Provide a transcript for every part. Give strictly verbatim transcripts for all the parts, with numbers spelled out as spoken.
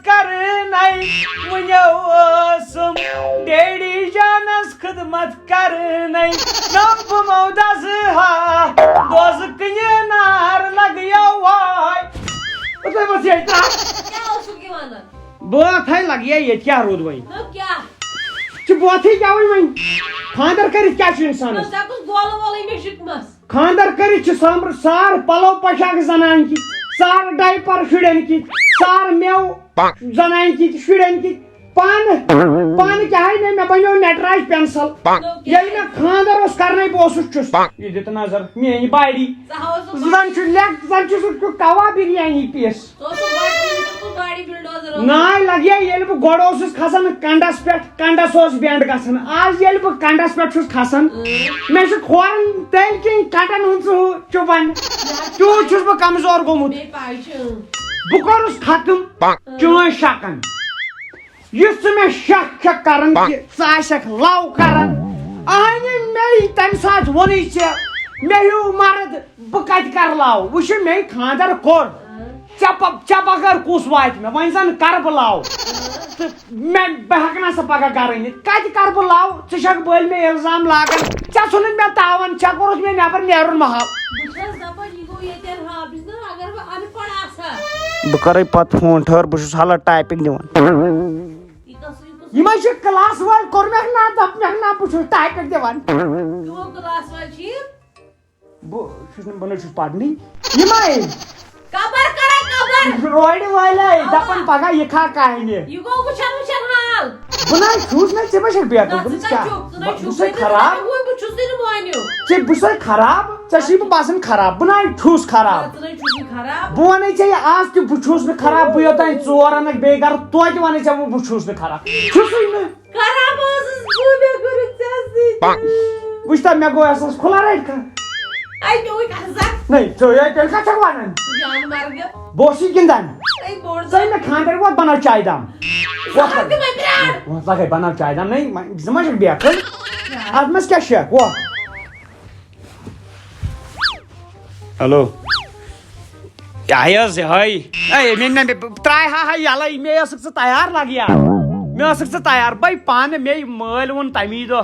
کرنے، وٕنیو ٲسٕم ڈیڈی جانس خدمت کرنے۔ نہ بہٕ مودس ہا، دوزٕ کنہِ نار لگیو واے۔ تُہۍ بس ییٚتہِ ترٛاو۔ کیٛاہ اوسُکھ یہِ وَنان؟ بہٕ تھاے لگہِ ییٚتہِ کیٛاہ روٗد وۄنۍ؟ نہ کیٛاہ؟ ژٕ بہٕ تھاے کیٛاہ وۄنۍ وۄنۍ؟ خانٛدر کٔرِتھ کیٛاہ چھُ اِنسانس؟ نہ ژےٚ کُس گولہٕ وولٕے مےٚ شِکمس؟ خانٛدر کٔرِتھ چھِ سامرٕ سار پلو پوشاک زنان کِتۍ، سار ڈایپر شُرٮ۪ن کِتۍ، سار مٮ۪وٕ زنان کِتۍ، شُرٮ۪ن کِتۍ۔ پانہٕ، پانہٕ کیٛاہ ہے مےٚ، مےٚ بنیو نٹراج پینسل۔ ییٚلہِ مےٚ خانٛدر اوس کرنے، بہٕ اوسُس چُس۔ یہِ دِ تہٕ نظر، میٲنۍ باڈی۔ ژٕ ہا اوسُکھ زن چھُ لیک، زن چھُ سُہ کوا بریانی پیٖس۔ ژٕ اوسُکھ گۄڈٕ، ژٕ اوسُکھ باڈی بلڈوزر اوسُکھ۔ ناے لگے، ییٚلہِ بہٕ گۄڈٕ اوسُس کھسان کنڈس پٮ۪ٹھ، کنڈس اوس بینڈ گژھان۔ آز ییٚلہِ بہٕ کنڈس پٮ۪ٹھ چھُس کھسان، اۭں۔ مےٚ چھُ کھورن تیٚلہِ کِنۍ کٹن ہُنٛد سُہ ہُہ چُبان۔ مےٚ حظ چھُ تیوٗت چھُس بہٕ کمزور گوٚمُت۔ مےٚ پاے چھِ، اۭں۔ بہٕ کوٚرُس ختم اۭں۔ چٲنۍ شکن۔ یُس ژٕ مےٚ شک چھکھ کران کہِ ژٕ آسکھ love کران، اہنہِ مےٚ تمہِ ساتہٕ ووٚنُے ژےٚ، مےٚ ہیوٗ مرد بہٕ کتہِ کرٕ love؟ وٕچھ مےٚ خانٛدر کوٚر، ژےٚ پ-، ژےٚ بغٲر کُس واتہِ مےٚ؟ وۄنۍ زن کرٕ بہٕ love۔ تہٕ مےٚ، بہٕ ہٮ۪کہٕ نا سۄ پگاہ گرٕ أنِتھ؟ کتہِ کرٕ بہٕ love؟ ژٕ چھکھ بٔلۍ مےٚ الزام لاگان، ژےٚ ژھُنُتھ مےٚ تاوان، ژےٚ کوٚرُتھ مےٚ نٮ۪بر نیرُن محال۔ بہٕ چھَس دَپان، یہِ گوٚو ییٚتٮ۪ن ہابِس نا، اگر بہٕ اَنپَڑھ آسہٕ ہا۔ بہٕ کرے پتہٕ فون، ٹھٔہر، بہٕ چھُس حالہ ٹایپنگ دِوان۔ یہِ کَس، یہِ کُس یِمے چھِ کلاس وٲلۍ، کوٚر مےٚ نا، دوٚپ مےٚ نا، بہٕ چھُس ٹایپنگ دِوان۔ کٕمو کلاس وٲلۍ چھِ یِم؟ بہٕ چھُس نہٕ، بہٕ نہٕ چھُس پرنٕے۔ یِمے۔ قبر کرے قبر۔ روڈِ وٲلۍ، اوا۔ دپان پگاہ یہِ کھا کامہِ۔ یہِ گوٚو وٕچھان وٕچھان حال۔ بہٕ نہ چھُس نہ، ژےٚ ما چھکھ بیقل؟ نہ، ژٕ دوٚپمَس کیٛاہ؟ چھُکھ، ژٕ نہ بہٕ چھُکھ، چھُسے ژٕ خراب۔ نہ، وۄنۍ بہٕ چھُسے نہٕ مٲنِو۔ ژےٚ بہٕ چھُسے خراب، ژےٚ چھُے بہٕ باسان خراب، بہٕ نہ چھُس خراب۔ نہ، ژٕ نہ چھُکھ نہٕ خراب۔ بہٕ وَنے ژےٚ یہِ آز تہِ، بہٕ چھُس نہٕ خراب، بہٕ یوٚتام ژور اَنَکھ بیٚیہِ گرٕ، توتہِ وَنے ژےٚ بہٕ، بہٕ چھُس نہٕ خراب۔ چھُسٕے نہٕ۔ خراب ٲسٕس بہٕ، مےٚ کوٚرُتھ ژےٚ سۭتۍ۔ وٕچھ تہ، مےٚ گوٚو احساس، کھُلا رَٹہِ کانٛہہ؟ اَے، مےٚ وٕنۍ کَتھ زَن۔ نَے، ژٕ ہے تیٚلہِ کَتھ چھَکھ وَنان؟ جان مرگہٕ۔ بہٕ اوسُے گِنٛدان۔ اَے، بوٚڑ ژٕ ہے زَن۔ مےٚ خانٛدر ووت بَناو چایہِ دام۔ زَہر تہِ مےٚ پرٛار۔ وۄتھ لَگَے بَناو چایہِ دام، نَے، وۄنۍ ژٕ ما چھَکھ بیقٕل؟ اَتھ منٛز کیٛاہ شَک؟ وۄتھ۔ ہیلو۔ یہِ ہَے حظ، یہِ ہَے۔ اے، مےٚ، مےٚ، مےٚ ترٛایہِ ہا، ہَے یَلَے، مےٚ ٲسٕکھ ژٕ تیار لَگہٕ یار۔ مےٚ ٲسٕکھ ژٕ تیار۔ بَے پانہٕ، مے مٲلۍ ووٚن تَمی دۄہ۔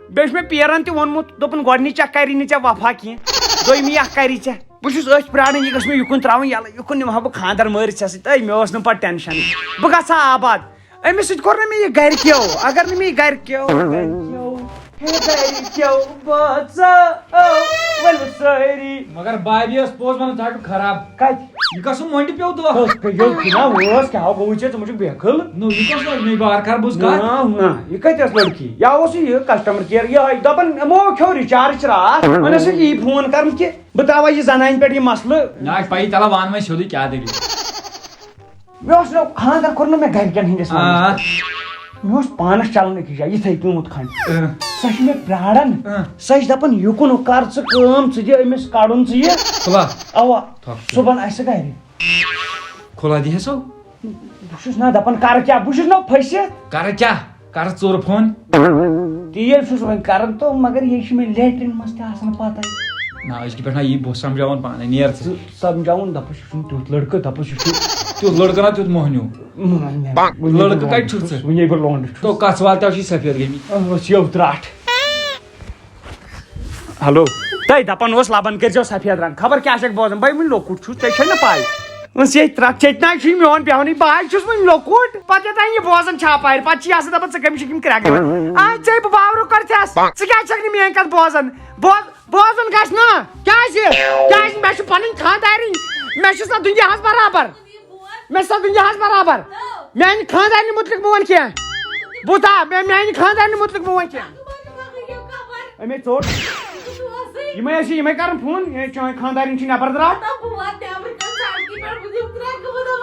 بیٚیہِ چھُ مےٚ پیرَن تہِ ووٚنمُت، دوٚپُن، گۄڈٕنِچ اَکھ کَری نہٕ ژےٚ وفا کینٛہہ، دوٚیمہِ اَکھ کَری ژےٚ۔ بہٕ چھُس أتھۍ پرٛاران، یہِ گٔژھ مےٚ یُکُن ترٛاوٕنۍ یَلہٕ، یُکُن نِمہٕ ہا بہٕ خانٛدَر مٲرِتھ ژےٚ سۭتۍ۔ اے، مےٚ اوس نہٕ پَتہٕ ٹٮ۪نشَنٕے۔ بہٕ گژھٕ ہا آباد۔ أمِس سۭتۍ کوٚر نہٕ مےٚ یہِ گَرِکیو، اگر نہٕ مےٚ یہِ گَرِکیو، گَرِکیو، ہے گَرِکیو، بٲژو، ؤلِو سٲری۔ مگر بابی ٲس پوٚز وَنان، ژٕ ہا چھُکھ خراب۔ کَتہِ؟ یہِ کَسُن مۄنٛڈِ پیوٚو دۄہ؟ ہو، ییٚلہِ تہِ نا اوس، کیٛاہ گوٚوُے ژےٚ؟ ژٕ ما چھُکھ بیقٕل؟ نو، یہِ کۄس لٔڑکی؟ مےٚ بار کر بوٗز کَتھ۔ نہ، نہ، یہِ کَتہِ ٲس لٔڑکی؟ یا اوس یہِ customer care، یِہوٚے دَپان، یِمو کھیوٚو recharge راتھ، وۄنۍ ٲسٕکھ یی فون کَران کہِ بہٕ ترٛاوَے یہِ زَنانہِ پٮ۪ٹھ یہِ مسلہٕ۔ نہ، پَیی تَلہ وَن وۄنۍ سیوٚدُے کیٛاہ دٔلیٖل۔ مےٚ اوس نہٕ خانٛدر کوٚرمُت مےٚ گرِکٮ۪ن ہٕنٛدِس آ۔ وَننَس پٮ۪ٹھ۔ مےٚ اوس پانَس چَلان أکِس جایہِ یِتھَے کٔنۍ ہُتھ کھنٛڈ۔ اۭں۔ سۄ چھِ مےٚ پرٛاران۔ اۭں۔ سۄ چھِ دَپان، "یُکُن ہُہ کَر ژٕ کٲم، ژٕ دِ أمِس کَڑُن ژٕ یہِ۔" کھُلا۔ اَوا۔ تھۄکھ ژٕ۔ صُبحن آسہِ سُہ گرِ۔ کھُلا دِہے سو۔ بہٕ چھُس نہ دَپان، کَرٕ کیٛاہ؟ بہٕ چھُس نہ پھٔسِتھ۔ کَرٕ کیٛاہ؟ کَرٕ ژوٚر فون۔ تیٖل چھُس وۄنۍ کَران تہٕ مگر یہِ چھِ مےٚ لیٹرِن منٛز تہِ آسان پَتَے۔ نہ، أزکہِ پٮ۪ٹھ نہ یی بہٕ سَمجھاوَن پانَے، نیر ژٕ۔ ژٕ سَمجھاوُن، دَپُس، یہِ چھُنہٕ تیُتھ لٔڑکہٕ، دَپُس، یہِ چھُ تیُتھ لٔڑکہٕ نا تیُتھ موہنیوٗ۔ موہنیوٗ۔ وٕنہِ لٔڑکہٕ کَتہِ چھُکھ ژٕ؟ وٕنہِ بہٕ لونڈٕ چھُس۔ تو کَتھ والتہِ چھِ سفید گٔمٕتۍ۔ أہ، ؤژھ یَو ترٛٹھ۔ ہیلو۔ تۄہہِ دَپان اوس لَبَن کٔرۍزیو سفید رنٛگ۔ خبر کیٛاہ چھَکھ بوزان؟ بَے وٕنہِ لۄکُٹ چھُس، ژےٚ چھَے نہ پَے۔ وۄنۍ ژےٚ ترٛٹھ، ژےٚ تہِ نہ چھُے میون بیٚہوانٕے۔ بہٕ حظ چھُس وٕنہِ لۄکُٹ۔ پَتہٕ یوٚتام یہِ بوزان چھِ اَپارِ، پَتہٕ چھِ یہِ آسان دَپان، "ژٕ کٔمِس چھُکھ یِم کرٛٮ۪کھ دِوان؟" آ، ژےٚ بہٕ باورٕ کَرٕ ژےٚ۔ ژٕ کیٛازِ چھَکھ نہٕ میٛٲنۍ کَتھ بوزان؟ بوز۔ بوزُن گژھِ نا۔ کیٛازِ؟ کیٛازِ؟ مےٚ چھِ پنٕنۍ خانٛدارِنۍ۔ مےٚ چھُس نا دُنیاہَس برابر۔ مےٚ چھُس نا دُنیاہَس برابر۔ میٛانہِ خانٛدارِنہِ مُتعلِق مہٕ وَن کینٛہہ۔ بوٗزتھا؟ مےٚ، میٛانہِ خانٛدارِنہِ مُتعلِق مہٕ وَن کینٛہہ۔ أمے ژوٚٹ۔ یِمے ٲسۍ، یِمے کَرَن فون، "ہے، چٲنۍ خانٛدارِنۍ چھِ نٮ۪بر درٛاو۔"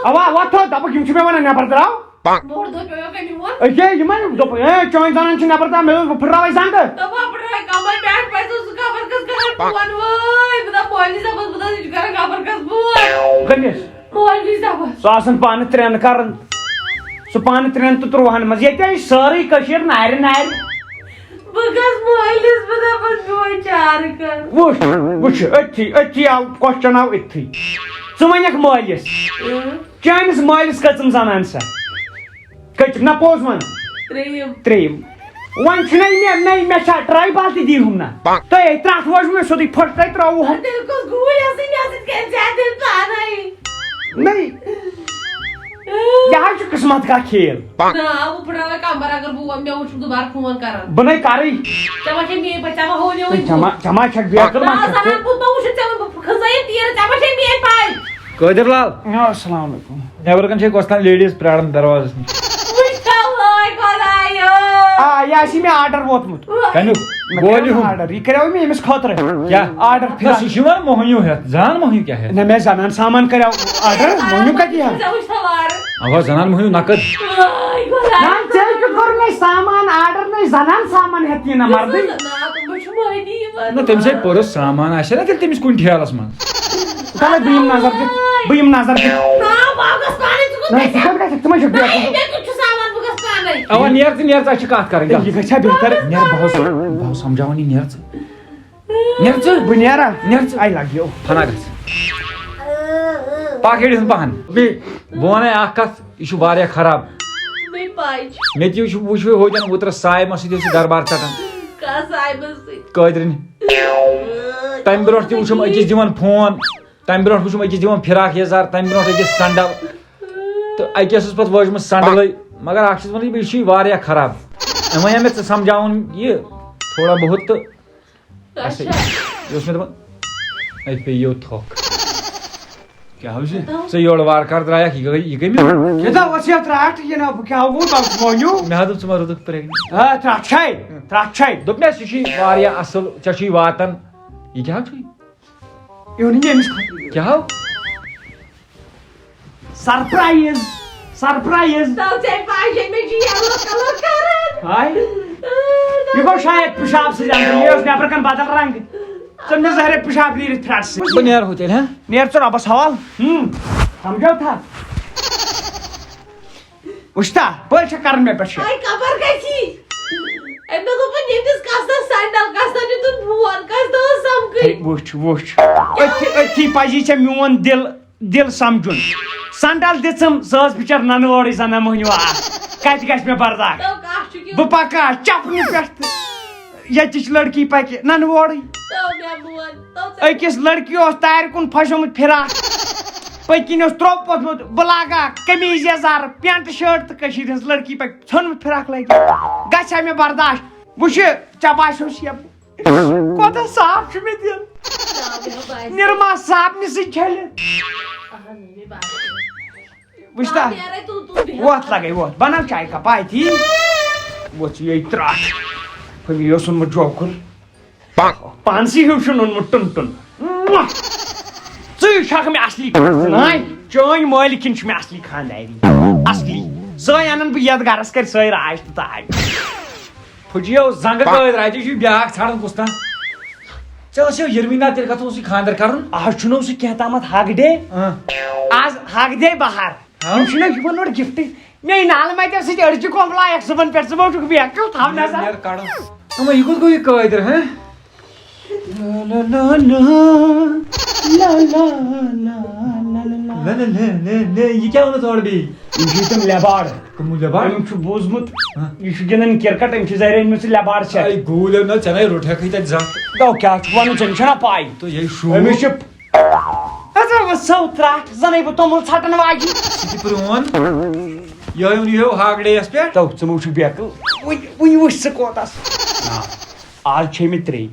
اوا، اوا، تھو، دَپُکھ، یِم چھِ مےٚ وَنان نٮ۪بر درٛاو۔ بوٚڑ دۄہ پیوٚو مےٚ میون۔ أکے یِمَے دوٚپ، "اے، چٲنۍ زنان چھِ نٮ۪بر تام، مےٚ دوٚپ، بہٕ پھٕٹراوَے زنٛگہٕ۔" دَپان پھٕٹراوَے کَمَر پٮ۪ٹھ، پَزِ اوس نہٕ خبر کٔژ کران فون۔ وٲے، بہٕ دَپہٕ مٲلِس دَپَس، بہٕ دَپَس، یہِ چھُ کران خبر کٔژ فون۔ کٔمِس؟ مٲلِس دَپَس۔ سُہ آسان پانہٕ ترٛٮ۪ن کران۔ سُہ پانہٕ ترٛٮ۪ن تہٕ تُرٛوہَن منٛز۔ ییٚتہِ آیہِ سٲرٕے کٔشیٖر نارِ نارِ۔ بہٕ گژھٕ مٲلِس، بہٕ دَپَس، میون چارٕ کر۔ وٕچھ، وٕچھ، أتھی، أتھی آو question آو أتھی۔ ژٕ وَنٮ۪کھ مٲلِس۔ اۭں۔ چٲنِس مٲلِس کٔژٕم زنانہٕ سا؟ کٔژٕم؟ نہ، پوٚز وَن۔ ترٛیٚیِم۔ ترٛیٚیِم۔ وۄنۍ چھُنہ مےٚ، نہ، مےٚ چھا ٹرٛاے بال تہِ دِیٖہُم نہ؟ تۄہہِ ہے ترٛٹھ وٲج مےٚ سیوٚدُے پھٔٹ تۄہہِ ترٛووُہُم۔ تیٚلہِ کُس گوٗلۍ ٲسٕے مےٚ سۭتۍ کٔرۍ زیادٕ دِل پانَے؟ نہ، یہِ حظ چھُ قٕسمت کا کھیل۔ نہ، بہٕ پھٕٹراوے کمر اگر بہٕ وۄنۍ مےٚ وٕچھُکھ دُبارٕ فون کران۔ بہٕ نَے کرٕے۔ ژےٚ ما چھے میٛٲنۍ پَے، ژےٚ ما ہوو مےٚ وٕنہِ؟ ژےٚ ما، ژےٚ ما چھَکھ بیقٕل ما نہ، چھَکھ ژٕ؟ زنان کُن ما وٕچھُتھ ژےٚ وۄنۍ بہٕ کھٔژٲیَتھ تیٖرٕ، ژےٚ ما چھے میٛٲنۍ پَے؟ قٲدِر لال۔ السلام علیکم۔ نٮ۪برٕ کَنہِ چھے کۄس تام لیڈیٖز پرٛاران دروازَس نِش۔ وٕچھ تو وٲے خۄدایو۔ آ، یہِ آسی مےٚ آرڈر ووتمُت۔ کَمیُک؟ مےٚ گولیُک؟ کَریو آرڈر، یہِ کَریو مےٚ ییٚمِس خٲطرٕ۔ کیٛاہ؟ آرڈر نہ، فِراک۔ سُہ چھُ یِوان موہنیوٗ ہٮ۪تھ، زَنان موہنیوٗ کیٛاہ ہٮ۪تھ؟ نہ، مےٚ زَنان سامان کَریو آرڈر، موہنیوٗ کَتہِ ہٮ۪تھ؟ ژےٚ وٕچھ تو وارٕ۔ اَوا، زَنان موہنیوٗ نَقٕد۔ وٲے خۄدایو۔ نہ، ژےٚ کیُتھ کوٚر مےٚ سامان آرڈر، نہ زَنان سامان ہٮ۪تھ یہِ نہ مردٕے۔ نہ، تِم چھِ مٔہنی یِوان۔ نہ، تٔمِس ہے پٔرٕس سامان آسہِ ہا نہ تیٚلہِ تٔمِس کُنہِ ٹھیلَس منٛز۔ تَلے بہٕ یِمہٕ نظر دِتھ، بہٕ یِمہٕ نظر دِتھ۔ نا، بہٕ گژھٕ پانَے، ژٕ کوٚت نہ، ژٕ گژھکھ؟ کوٚت گژھکھ؟ ژٕ ما چھُکھ نہ، بیقل؟ مےٚ کیُتھ چھُ سامان، بہٕ گژھٕ پانَے۔ اَوا، نیر ژٕ، نیر ژٕ، اَسہِ چھِ کَتھ کَرٕنۍ۔ ہے، یہِ گژھِ ہا بہتر۔ نیر، بہٕ ہاوٕ، بہٕ ہاوٕ سَمجھاوان یہِ، نیر ژٕ۔ نیر ژٕ۔ بہٕ نیرا؟ نیر ژٕ۔ I love you۔ فنا گژھ۔ پَکھ ہیٚرِ ہُنٛد پَہَن۔ بیٚیہِ، بہٕ وَنَے اَکھ کَتھ، یہِ چھُ واریاہ خراب۔ مےٚ پَے چھِ۔ مےٚ تہِ وٕچھ، وٕچھ ہوتٮ۪ن اوترٕ صاحبَس سۭتۍ اوس یہِ دربار ژَٹان۔ کَس صاحبَس سۭتۍ؟ قٲدرِنہِ۔ تَمہِ برونٛٹھ تہِ وٕچھُم أکِس دِوان فون۔ تَمہِ برونٛٹھ وٕچھُم أکِس دِوان فِراک یَزار، تَمہِ برونٛٹھ أکِس سَنڈَل۔ تہٕ أکِس ٲس پَتہٕ وٲجمٕژ سَنڈَلٕے۔ مگر اَکھ چھُس وَنان، یہِ چھُ واریاہ خراب۔ أمۍ وَنیٛا مےٚ ژٕ سَمجھاوُن یہِ تھوڑا بہت تہٕ اَسے۔ اچھا۔ یہِ اوس مےٚ دَپان، اَتہِ پیٚیہِ یو تھۄکھ۔ کیٛاہ حظ چھِ؟ ژٕ یورٕ وارٕ کارٕ درٛایَکھ، یہِ گٔے، یہِ گٔے مےٚ۔ یہِ دَپھ ٲس یَتھ رَٹھ، یہِ نہ، کیٛاہ گوٚو، دَپھ مٲنِو؟ مےٚ ہا دوٚپ، ژٕ ما روٗدُکھ pregnant؟ آ، ترٛٹھ چھے، ترٛٹھ چھے۔ دوٚپ مےٚ، سُہ چھُے واریاہ اَصٕل، ژےٚ چھُے واتان۔ یہِ کیٛاہ چھُے؟ یہِ اوٚن مےٚ أمِس خٲطرٕ۔ کیٛاہ ہو؟ Surprise! Surprise! تو ژےٚ پاے چھے مےٚ چھُ yellow colour کران۔ ہاے۔ اۭں، یہِ گوٚو شاید پِشاب سۭتۍ اَندر، یہِ اوس نٮ۪برٕ کَنہِ بدل رنٛگ۔ ژٕ مےٚ زہرے پِشاب نیٖرِتھ پھرٛٹھ سۭتۍ۔ بہٕ نیرٕ ہُتہِ تیٚلہِ، ہا؟ نیر ژٕ رۄبَس حوال۔ ہُم، سمجھو تھا؟ وٕچھتا، بٔلۍ چھےٚ کران مےٚ پٮ۪ٹھ شک۔ ہاے، خبر گژھی۔ أمۍ دوٚپ، دوٚپُن، ییٚمِس کَس دۄہ سینڈل، کَس دۄہ دیُتُن فون، کَس دۄہ ٲس سمکھٕے۔ ہے، وٕچھ، وٕچھ۔ أتھی، أتھی پَزی ژےٚ میون دِل، دِل سمجھُن۔ سینڈل دِژٕم، سۄ ٲس بِچٲر نَنہٕ وٲرٕے زَنان مۄہنیو اَکھ۔ کَتہِ گژھِ مےٚ برداش؟ تو کَتھ چھُ کیُتھ؟ بہٕ پَکہٕ ہا چَپنہِ پٮ۪ٹھ تہٕ ییٚتِچ لڑکی پَکہِ نَنہٕ وورٕے۔ تو مےٚ ووٚن، تو ژےٚ أکِس لڑکی اوس تارِ کُن پھَشومُت فِراک۔ پٔتۍ کِنۍ اوس ترٛوپوتمُت، بہٕ لاگہٕ ہا قمیٖض یَزار، پینٹ شٲٹ تہٕ کٔشیٖرِ ہٕنٛز لڑکی پَکہِ ژھیوٚنمُت فِراک لٲگِتھ۔ گژھِ ہا مےٚ برداش؟ وٕچھِ، ژےٚ باسیو شیپ۔ کوتاہ صاف چھُ مےٚ دِل۔ نِرما صابنہِ سۭتۍ چھٔلِتھ۔ وٕچھتا؟ وۄتھ لگے، وۄتھ۔ بناو چاے کپ، آے تی۔ وۄتھ یہِ ترٛٹھ۔ ہُمۍ یہِ اوس اوٚنمُت جوکُل۔ پانسٕے ہیوٗ چھُن اوٚنمُت ٹُن ٹُن۔ ژٕے چھکھ مےٚ اصلی خانٛدارِنۍ۔ چٲنۍ مٲلکِن چھِ مےٚ اصلی خانٛدارِنۍ۔ اصلی۔ سۄے انن بہٕ یتھ گرس، کرِ سۄے راج تہٕ تاج۔ پھُٹیو زنٛگہٕ گٲدۍ راجہِ، یہِ چھُ بیٛاکھ ژھانٛڈان کُس تام۔ ژےٚ ٲسیو یِروٕنۍ نا تیٚلہِ کَتھ اوسُے خانٛدر کَرُن؟ آز چھُنہٕ اوسُے کینٛہہ تامَتھ حق ڈے۔ اۭں۔ آز حق ڈے بہار۔ ہاں؟ یِم چھِنہ یِمَن اورٕ گِفٹ۔ مے نالہٕ مَتٮ۪و سۭتۍ أڑجہِ کۄمبلایَکھ صُبحن پٮ۪ٹھ، ژٕ ما چھُکھ بیکٕل تھاو نظر۔ نیر کَڑُن۔ اَما یہِ کوٚت گوٚو یہِ قٲدِر، ہہ؟ لا لا لا لا۔ نہ، نہ، نہ، نہ، نہ، یہِ کیٛاہ ووٚنُتھ اورٕ بیٚیہِ؟ یِم چھِ تِم لٮ۪باڑ۔ کٕمو لٮ۪باڑ؟ أمۍ چھُ بوٗزمُت، ہاں۔ یہِ چھُ گِنٛدان کرکٹ، أمۍ چھِ زہرِ أنۍمٕژ لٮ۪باڑ چھےٚ۔ اے گوٗلۍ، نہ ژےٚ نے روٚٹھکھٕے تَتہِ زانٛہہ۔ گوٚو کیٛاہ چھُکھ وَنان، ژےٚ نِش چھَنا پَے؟ تہٕ یہِ شوٗب۔ أمِس چھِ، اَژٕ وۄنۍ سۄ ترٛٹھ، زَن ہے بہٕ توٚمُل ژھٹَن واجہِ۔ سُہ تہِ پرٛون۔ یہِ اوٚن یہِ ہیوٚو ہاکہٕ ڈیَس پٮ۪ٹھ۔ تو ژٕ مہ وٕچھُکھ بیکٕل، وٕنہِ، وٕنہِ وٕچھ ژٕ کوتاہ۔ آز چھے مےٚ ترٛے۔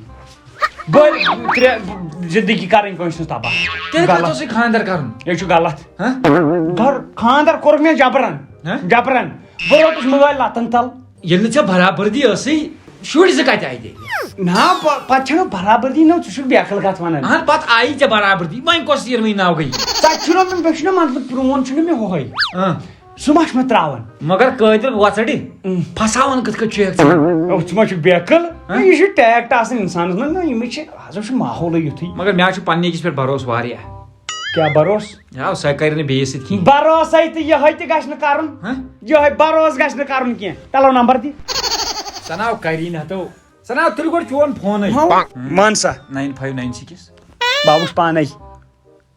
بٔلۍ ترٛےٚ زندگی کرٕنۍ کٲنٛسہِ ہٕنٛز تباہ۔ تیٚلہِ کَتھ غلط۔ اوسُے خانٛدر کَرُن؟ یہِ چھُ غلط۔ ہہ؟ گۄڈٕ خانٛدر کوٚرُکھ مےٚ جبرن۔ ہہ؟ جبرن۔ بہٕ روٹُس مٲلۍ لتن تل۔ ییٚلہِ نہٕ ژےٚ برابردی ٲسٕے، شُرۍ زٕ کَتہِ آیہِ تیٚلہِ؟ نہ، پ-، پتہٕ چھنہٕ برابردی، نہ، ژٕ چھُکھ بیکل کتھ ونان۔ اہن، پتہٕ آیی ژےٚ برابردی، وۄنۍ کۄس یِروٕنۍ ناو گٔیی؟ تتہِ چھُنہ مےٚ، مےٚ چھُنہ مطلب، پرون چھُنہ مےٚ ہُہے۔ اۭں۔ سُہ ما چھُ مےٚ ترٛاوان؟ مگر قٲدِر وۄژَڑِ، اۭں۔ پھساوان کِتھ کٔنۍ چھُ ہیٚکھ ژٕ؟ او، ژٕ ما چھُکھ بیقٕل؟ ہہ؟ یہِ چھُ ٹیکٹ آسان اِنسانَس منٛز، نہ، یِمَے چھِ، آز چھُ ماحولٕے یُتھُے۔ مگر مےٚ حظ چھُ پننہِ أکِس پٮ۪ٹھ بھروسہٕ واریاہ۔ کیٛاہ بھروسہٕ؟ آ، سۄ کرِ نہٕ بیٚیِس سۭتۍ کِہیٖنۍ۔ بھروسَے تہٕ یِہوٚے تہِ گژھِ نہٕ کَرُن۔ ہہ؟ یِہوٚے بھروسہٕ گژھِ نہٕ کَرُن کینٛہہ۔ تَلو نمبر دِ۔ سۄ ناو کَری نہ تو۔ سۄ ناو تُلہِ گۄڈٕ چون فونٕے۔ ہاو۔ وَن سا۔ Nine five nine six۔ بہٕ وٕچھ پانَے۔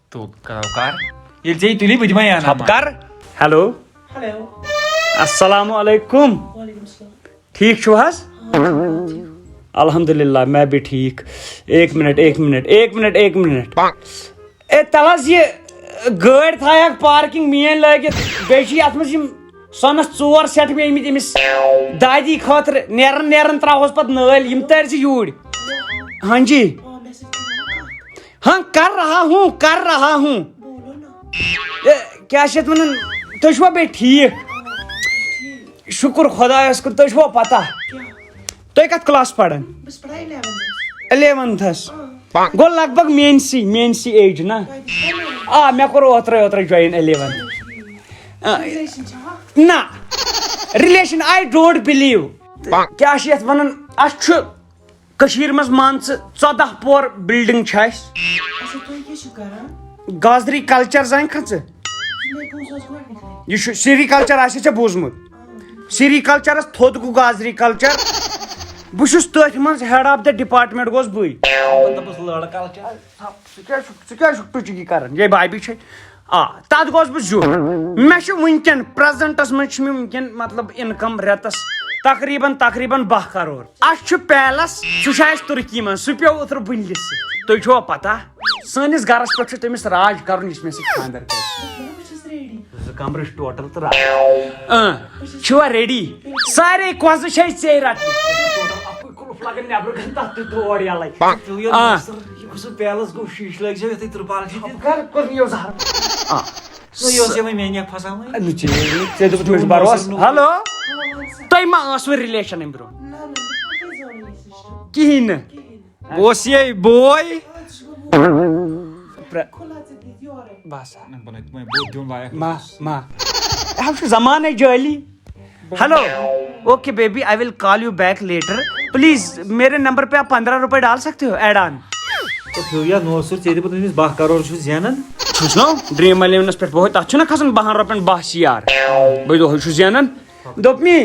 تو کر، کر۔ ییٚلہِ ژےٚ یہِ تُلی، بہٕ دِمے انعام۔ ژھۄپہٕ کر۔ ہیلو۔ ہیلو۔ السلام علیکم۔ وعلیکم السلام۔ ٹھیٖک چھِو حظ؟ الحمدللہ، میں بھی ٹھیٖک۔ ایک منٹ، ایک منٹ، ایک منٹ، ایک منٹ۔ اے، تَل حظ یہِ گٲڑۍ تھایَکھ پارکنگ میٲنۍ لٲگِتھ۔ بیٚیہِ چھِ یَتھ منٛز یِم سۄنَس ژور سیٹ مےٚ أنۍمٕتۍ أمِس دادی خٲطرٕ۔ نیران نیران ترٛاوہوس پَتہٕ نٲلۍ۔ یِم تٲرۍ زِ یوٗرۍ۔ ہاں جی۔ ہاں، کر رہا ہوں، کر رہا ہوں۔ اے، کیٛاہ چھِ یَتھ وَنان؟ تُہۍ چھِوا بیٚیہِ ٹھیٖک؟ شُکُر خۄدایَس کُن، تُہۍ چھِوا پَتہ؟ تُہۍ کَتھ کلاس پَران؟ بہٕ چھَس پَران الیونتھس۔ الیونتھس؟ گوٚو لگ بگ میٲنۍ سی، میٲنۍ سی ایج نا؟ آ، مےٚ کوٚر اوترَے، اوترَے جوین الیونتھ۔ آ، ریلیشن چھا؟ نہ، ریلیشن، I don't believe۔ کیٛاہ چھِ یَتھ وَنان؟ اَسہِ چھُ کٔشیٖرِ منٛز، مان ژٕ، ژۄداہ پور بلڈنگ چھِ اَسہِ۔ اچھا، تُہۍ کیٛاہ چھِو کران؟ گازری کلچر زانکھا ژٕ؟ مےٚ بوٗز حظ گۄڈٕنیتھٕے۔ یہِ چھُ سری کلچر، آسہِ ژےٚ بوٗزمُت۔ سری کلچرس تھوٚد گوٚو گازری کلچر۔ بہٕ چھُس تٔتھۍ منٛز head of the department گوس بٕے۔ مطلب، لڑ کلچر۔ ژٕ کیٛازِ چھُکھ، ژٕ کیٛازِ چھُکھ ٹُچگی کران؟ یے بھابھی چھے۔ آ، تَتھ گوس بہٕ زیُٹھ۔ مےٚ چھُ وٕنکٮ۪ن، پریزنٹس منٛز چھُ مےٚ وٕنکٮ۪ن، مطلب، انکم رٮ۪تس تقریباً، تقریباً باہ کرور۔ اَسہِ چھُ پیلس، سُہ چھُ اَسہِ تُرکی منٛز، سُہ پیوٚو اوترٕ بٕنلِس سۭتۍ۔ تُہۍ چھُوا پتہ؟ سٲنِس گرس پٮ۪ٹھ چھُ تٔمِس راج کرُن، یُس مےٚ سۭتۍ خانٛدر کرِ۔ بہٕ چھَس ریڈی۔ زٕ کمرٕ چھِ ٹوٹل تہٕ راج۔ اۭں، چھُوا ریڈی؟ سارے کۄزٕ چھِ أسۍ ژیٚے رٹنہِ۔ ٹوٹل اکُے قُلُف لگان نٮ۪برٕ کنہِ، تتھ تہِ ترٛوٹ یَلَے۔ تُلِو یہِ آ۔ نظر، یہِ کُس پیلس گوٚو، شیٖشہٕ لٲگۍ زیو یَتھ ترپال چھِ دِتھ۔ کر کوٚر یہِ یوٚزار؟ آ۔ نہ، یہِ اوس یِمے میانہِ پھساوٕنۍ۔ نہ، ژےٚ، ژےٚ دوٚپُتھ مےٚ چھُ بروسہٕ۔ ہیلو۔ تۄہہِ ما ٲسوٕ ریلیشن امہِ برونٛہہ؟ نہ، نہ، بہٕ کتہِ زانہٕ یہِ سسٹم؟ کِہیٖنۍ نہٕ۔ کِہیٖنۍ نہٕ۔ بہٕ اوسُس یے بوے۔ آ، ژٕ چھُکھ بوے۔ پرٛ- کھُلہ ژٕ دِتھ یورے۔ بس ہا۔ نہ، بہٕ نَے، بہٕ دیُن لایق ما، اوسُس۔ ما۔ ہم چھُ زمانَے جٲلی۔ Hello. Okay baby, I will call you back later. Please, میرے نمبر پہ آپ پندرہ روپے ڈال سکتے ہو ایڈ آن؟ تو پھر یا نو سو، ژےٚ دِمہٕ بہٕ تٔمِس باہ کرور چھُس زینان۔ چھُس نا ڈریم الیونس پٮ۪ٹھ بہت، تتھ چھُنہ کھسان باہن رۄپین باہ سیار۔ بہٕ دۄہے چھُس زینان۔ دوٚپ مے،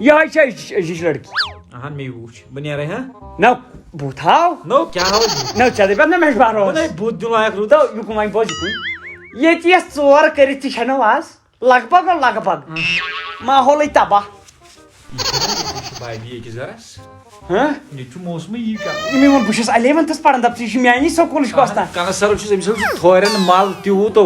یِہوٚے چھےٚ أزِچ، أزِچ لڑکی۔ اہن، مے وٕچھ۔ بہٕ نیرے ہا؟ نہ، بہٕ تھاو۔ نو، کیٛاہ ہاو بہٕ؟ نہ، ژےٚ دَپٮ۪تھ نہ مےٚ چھُ بہٕ بروسہٕ۔ نَے بُتھ دیُن لایق روٗد۔ تو یُکُن وۄنۍ بوز یُکُن۔ ییٚتہِ یَتھ ژور کٔرِتھ تہِ چھَنہٕ آز۔ لگ بگ، لگ بگ۔ ماحولٕے تباہ۔ یہِ چھُ بھابھی أکِس گرس۔ ہاں؟ ییٚتہِ چھُ موسمٕے یی کران۔ مےٚ ووٚن، بہٕ چھُس الیونتھس پران، دپہٕ ژٕ، یہِ چھُ میانی سکوٗلٕچ وۄستان۔ کنس سرس چھُس، أمِس حظ چھُ تھورٮ۪ن مل تیوٗت۔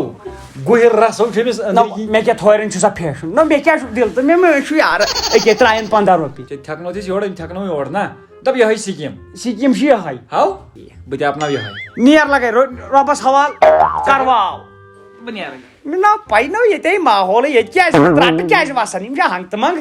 گُہِر رس حظ چھُ أمِس أنٛدرٕ نہ، کِنۍ۔ مےٚ کیٛاہ تھورٮ۪ن چھُ سا پھیشُن؟ نہ، مےٚ کیٛاہ چھُ دِل تہٕ مےٚ مہ چھُ یارٕ أکے ترٛایَن پنٛداہ رۄپیہِ۔ ژےٚ تھٮ۪کنو تہِ أسۍ یورٕ، أمۍ تھٮ۪کنو یورٕ نا۔ دپ یِہوٚے سکیٖم۔ سکیٖم چھِ یِہوٚے۔ ہاو؟ بہٕ تہِ اپناو یِہوٚے۔ نیر لگے رو-، رۄبس حوال، کرواو۔ بہٕ نیرٕ۔ مےٚ نا پَے نہ ییٚتے ماحولٕے، ییٚتہِ کیٛازِ رٹہٕ کیٛازِ وسان؟ یِم چھِ ہنٛگ تہٕ منٛگ۔